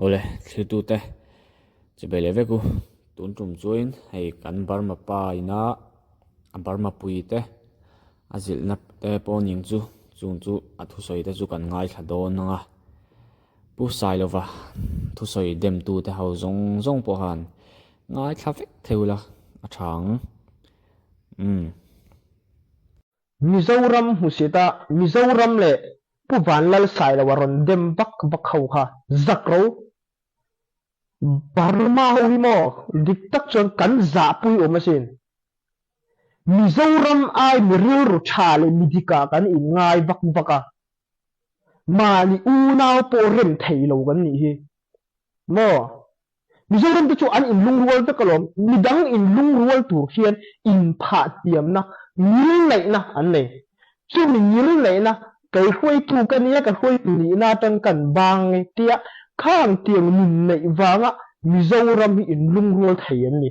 Awle, thlirtute chibei leh vek u. Tun tum chuan hei kan Burma pa ina a Burma pui te a zilhna te pawh ning chu chung chu a thusawi te chu kan ngaithla dawn ang a. Pu Sailova thusawi demtu te ho zawng zawng pawh khan ngaithla vek thei ula a tha ang. Umm. Mizoram hmusit a Mizoram leh Pu Vanlal Sailoa rawn dem vak vak ho kha zak ro Burma ho hi maw dik tak chuan kan zahpui awm asin. Mizoram ai mi rilru tha leh mi dikah kan inngai vak vak a, mahni unau pawh rem thei lo kan nih hi maw. Mizoram te chu an inlungrual vek alawm, midang inlungrual tur hian inphah hniamna, ngilneihna an nei. Chumi ngilneihna, kei hruaitu ka nia, ka hruaitu nihna atang kan bang e tia khang tiang nun neih vanga Mizoram hi inlungrual thei an ni.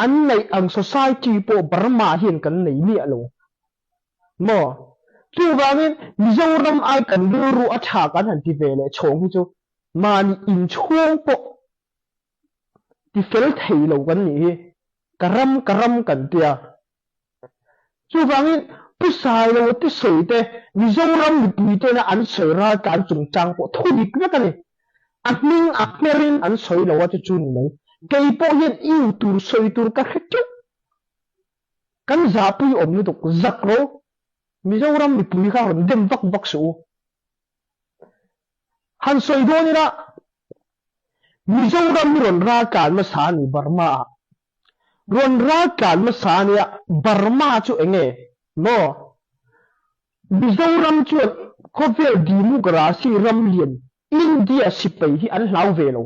An neih ang society pawh Burma hian kan nei miah lo maw? Chuvangin Mizoram ai kan rilru a tha kan han ti ve leh chhawng hi chu Mahni inchhung pawh ti fel thei lo kan nih hi, ka ram ka ram kan tia. Chuvangin Pu Sailo te sawi te, Mizoram mipui tena an sawi raltlan chungchang pawh thu dik vek a ni. A hming a hmerin an sawi lo a chu chu ni mai. Kei pawh hian iu tur sawi tur ka hre teuh. Kan zahpui awm lutuk, zak ro. Mizoram mipui kha rawn dem vak vak suh u. Han sawi dawn ila, Mizoram hi rawn ral tlan hmasa a ni Burma ah. Rawn ral tlan hmasa a nia, Burma chu eng nge? Maw? Mizoram chuan khawvel democracy ram lian India sipai hi an hlau ve lo.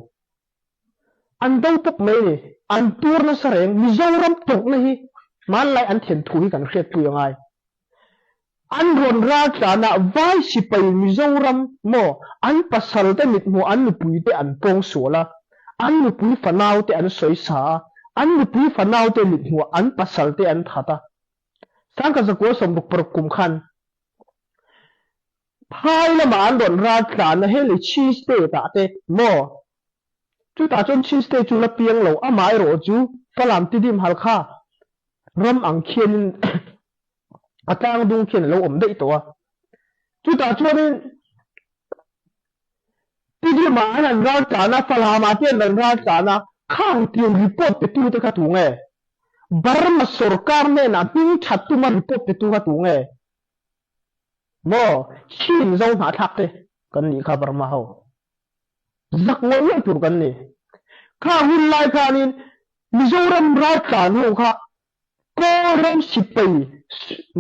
An do tawp mai a ni. An tur nasa reng. Mizoram tawrhna hi hmanlai an then thu hi kan hriatpui a ngai. An rawn ral tlanah vai sipai Mizoram maw an pasal te mithmuh an nupui te an pawng sual a, an nupui fanau te an sawi sa a, an nupui fanau te mithmuh an pasal te an that a. Sangkhat zakua 66 kum khan phai lamah an rawn ral tlan a, hei Chin State ah te maw chutah chuan Chin State chu la piang lo amaherawh chu Falam Tidim Halkha ram ang khianin a tlang dung khian a lo awm daih tawh a. Chutah chuanin Tidima an han ral tlan a, Falhama te an rawn ral tlan a, khang tiang report petu te kha tu nge? Burma sorkar hnenah hming that tuma report petu kha tu nge? Maw? Chin zo hnahthlak te kan nih kha Burma ho. Zak ngawih ngawih tur kan ni. Kha hun lai khanin Mizoram raltlan ho kha Kawlram sipai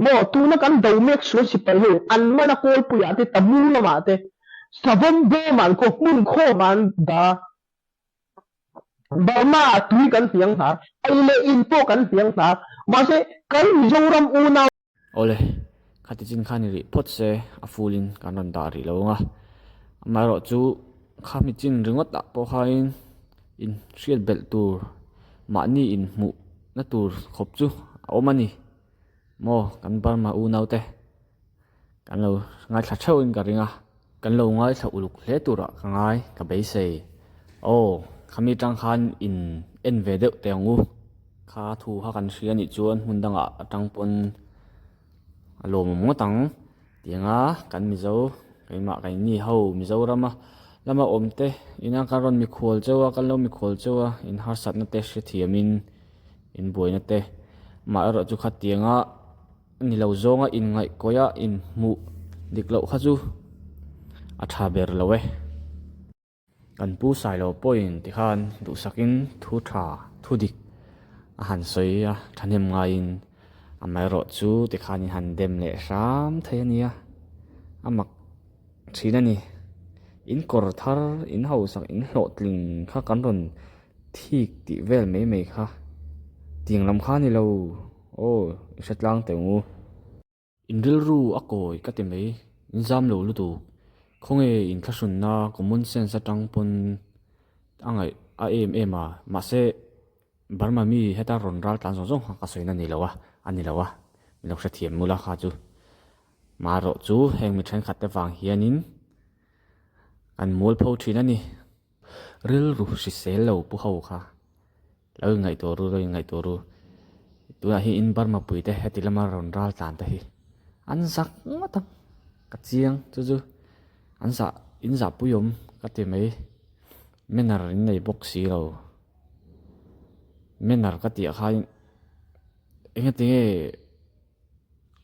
maw tuna kan do mek sual sipai ho an man a Kawlpuiah te Tamu lamah te Savawm bawmah an khaw hmun khawmah an dah a. Burma ah tui kan hniang hnar, ei leh in pawh kan hniang hnar. Mahse kan Mizoram unau. Awle, khati chin khan i rih phawt se a full in kan rawn dah rih lo ang a. Amaherawh chu khami chin ringawt ah pawh khain in hriat belh tur mahni in hmuh na tur khawp chu a awm a ni. Maw kan Burma unau te kan lo ngaithla theuh in ka ring a. Kan lo ngaithla uluk hle turah ka ngai ka beisei. Aw, khami tang khan in en ve deuh teh ang u. Kha thu kha kan hria nih chuan hmun dangah atang pawn a lawmawm ngawt ang. Tianga kan Mizo keimah keini ho Mizorama lama awm te ina kan rawn mikhual cheu a kan lo mikhual cheu a in harsatna te hrethiamin in buaina te mah erawh chu khatianga ni lo zawnga inngaihkawih a inhmuh dik loh kha chu a tha ber lo e. Kan pu Sailo pawhin tikhan duhsakin thu tha thu dik a han sawi a thahnem ngaiin amaherawh chu tikhan in han dem leh hram thei a nia, a mak thin a ni. In kawr thar, in hausak, in hlawhtling kha kan rawn thik tih vel mai mai kha tiang lam kha a ni lo aw i hre tlang teh ang u. In rilru a kawi ka ti mai, in zam lo lutuk. Khawnge in thlahrunna common sense atang pawn a ngaih a em em a, mahse Burma mi heta rawn ral tlan zawng zawng kha ka sawina ni lo a, a ni lo a, min lo hrethiam mul a kha chu. Marawh chu heng mi thenkhat te vang hianin. Kan mualpho thin a ni. Rilru hrisel lo pu ho kha lo inngaihtuah ru, lo inngaihtuah ru. Tunah hi in Burma pui te heti lama rawn ral tlan te hi an zak ngawt ang ka chiang chu chu an zah in zahpui awm ka ti mai. Manner in nei bawk si lo. Manner ka tih ah khan engatinge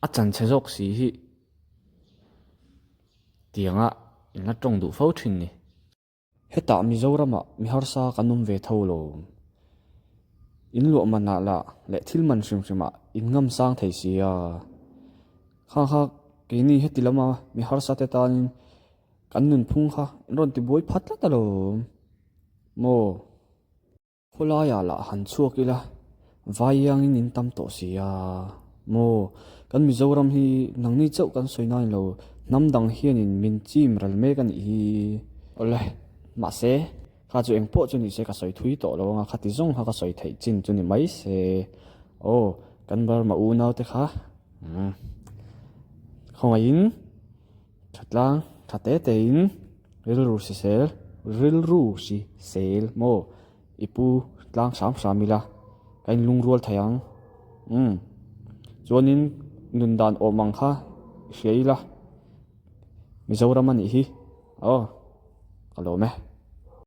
a chanchhe zawk si hi tianga in la tawng duh fo thin ni. Hetah Mizoramah mi harsa kan awm ve tho lo. In luah manah lah leh thil man hrim hrimah in ngam sang thei si a. Kha kha keini heti lama mi harsa te tanin kan nunphung kha in rawn tibuai phat tlat alawm maw? Khawlaiah lah han chhuak ila, vai iangin in tam tawh si a maw? Kan Mizoram hi nangni chauh kan sawi nain lo, hnam dang hianin min chim ral mek a nih hi. Awle, mahse, kha chu eng pawh chu ni se ka sawi thui tawh lo anga khati zawng kha ka sawi theih chin chu ni mai se. Aw, kan Burma unaute kha, umm, khawngaihin Thatlang tha te tein rilru hrisel rilru hrisel maw i pu tlang hram hram ila ka inlungrual thei ang umm chuanin nun dan awm ang kha i hria ila Mizoram a nih hi aw ka lawm e.